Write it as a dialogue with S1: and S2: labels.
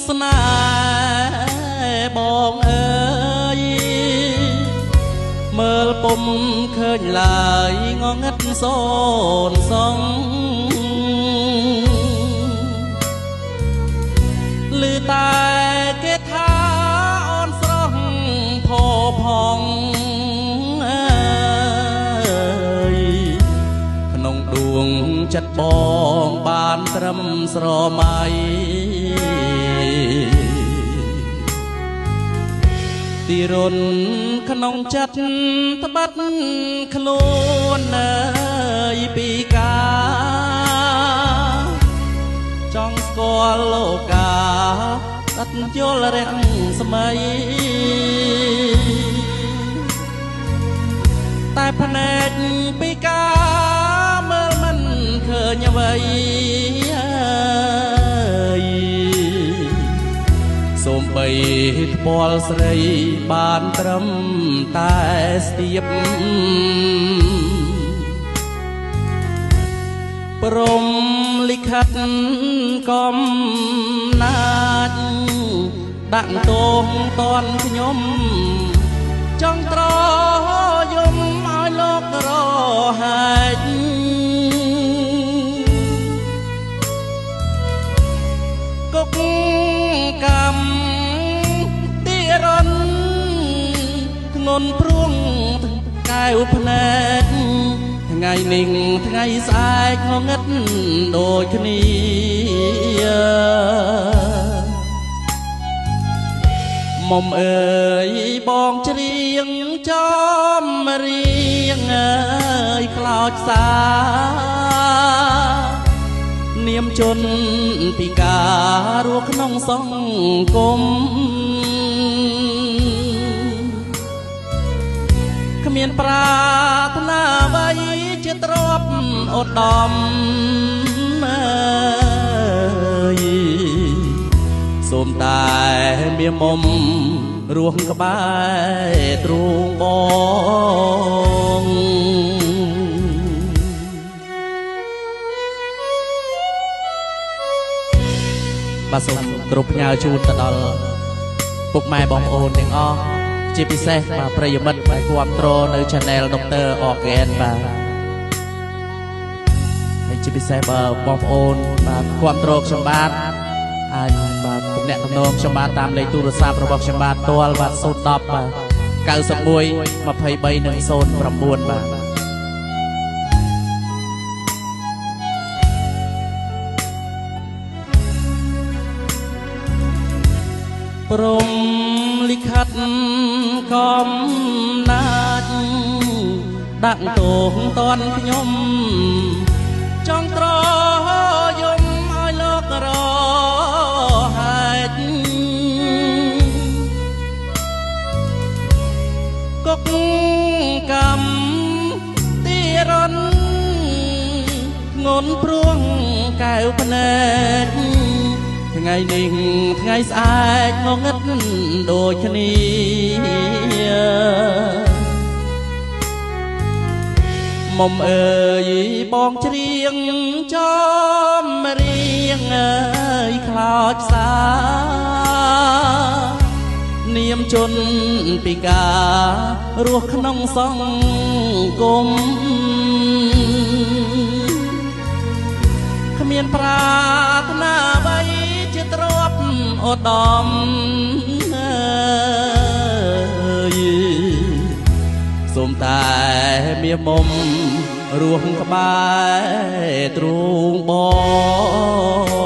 S1: ស្នេហ៍បងអើយមើលពុំឃើញឡើយងងឹតសូនសងឮតែគេថាអូនស្រស់ផផងអើយក្នុងដួងចិត្តបងបានត្រឹមស្រមៃទីរុនក្នុងចិត្តត្បិតខ្លួនអើយពីកាចង់ស្គាល់លោកាអត់យល់រាំងស្មៃតែភ្នែកពីកាមើលមិនឃើញអ្វីសូម្បីថ្ពាល់ស្រីបានត្រឹមតែស្ទាបព្រមលិខិតកំណាចដាក់ទងតនខ្ញុំចង់ត្រយំឲ្យលោករហែកគុកកម្មទីរនធ្ងន់ព្រួងកែវភ្នែកថ្ងៃនេះថ្ងៃស្អែកងងឹតដូចគ្នាមុំអើយបងច្រៀងចំរៀងអើយខ្លោចសានាមជនពិការរស់ក្នុងសង្គមគ្មានប្រាថ្នាអ្វីជាទ្រព្យឧត្តមអើយសូមតែមានមុំរស់ក្បែរទ្រូងបងបាទសូមគ្រប់ផ្ញើជូនទៅដល់ពុកម៉ែបងប្អូនទាំងអស់ជាពិសេសបាទប្រិយមិត្តដែលគាំទ្រនៅ Channel Dr. Organ បាទហើយជាពិសេសបើបងប្អូនបាទគាំទ្រខ្ញុំបាទអាចបាទទំនាក់ទំនងខ្ញុំបាទតាមលេខទូរស័ព្ទរបស់ខ្ញុំបាទផ្ទាល់បាទ010បាទ91 23និង09បាទព្រមលិខិតកំណាចដាក់ទងតនខ្ញុំចង់ត្រយំឲ្យលោករហែកគុកកម្មទីរនធ្ងន់ព្រួងកែវភ្នែកថ្ងៃនេះថ្ងៃស្អែកងងឹតដូចគ្នាមុំអើយបងច្រៀងចំរៀងអើយខ្លោចសានាមជនពិការរស់ក្នុងសង្គមគ្មានប្រាថ្នាអ្វីជាទ្រព្យឧត្តមអើយសូមតែមានមុំរស់ក្បែរទ្រូងបង